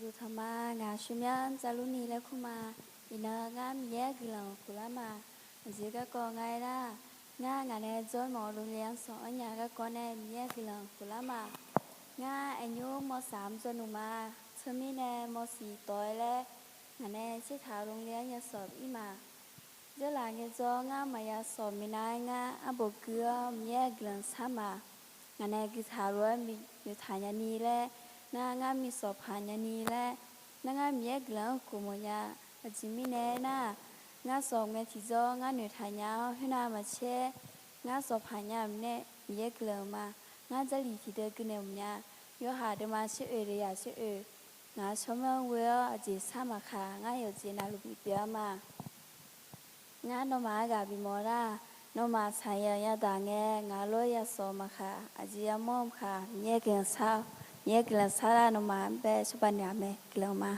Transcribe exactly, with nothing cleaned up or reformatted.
Uqduq tanq ma. Ngaq shawrmyanr Javlurni laer kur ma. Iqnan ngar Miqyaer guiqlanq khof lar ma. Aqjeq garkawv nga aer nar, ngar ngaq nae dzawr mawf โรงเรียน sanq-anr nya garkawv nae Miqyaer guiqlanq khof lar ma. Ngar aqnymr ม.สาม dzawrnmq ma. Teumirnae ม.สี่ tawq-aer laer ngaq nae tsertaq โรงเรียน yasawq ir ma. Dzeurlaf ngaejawr ngar maqya sawq minav-aer ngar arbof gui-awr Miqyaer guiqlanq shar ma. Ngaq nae guitaq lof-aer noeqtaq nyani laer, nar ngar miqsawq paq nyani laer, nar ngar Miqyaer guiqlanq-anr khof mawfnya. Aqjeq mirnae aernar, ngar sawq ngae tiqjawr ngar noeqtaq nya-awr khoernav maqtser, ngar sawq paq nya-euq mirnae Miqyaer guiqlanq-euq ma. Ngar Jarlif tiqdeuv guinaeq mawfnya. Yawhaq deuvma tser oeq leyaq tser oeq. Ngaq-euq tsawrmyanr ghoe-awr aqjeq sar maqkaq, ngar yawqjeq navluf bipyeuf-a ma. Ngar nawmaf-anr ghaq bimawf nar, nawmaf saqyaq yadaq ngae ngaq lof-aer yasawq maqkaq, aqjeq yamawr maqkaq, Miqyaer guiqlanq shar-awq. Miqyaer guiqlanq shar lar nawmaf-anr bae cawba naeq-a mae. Guiqlanq ma.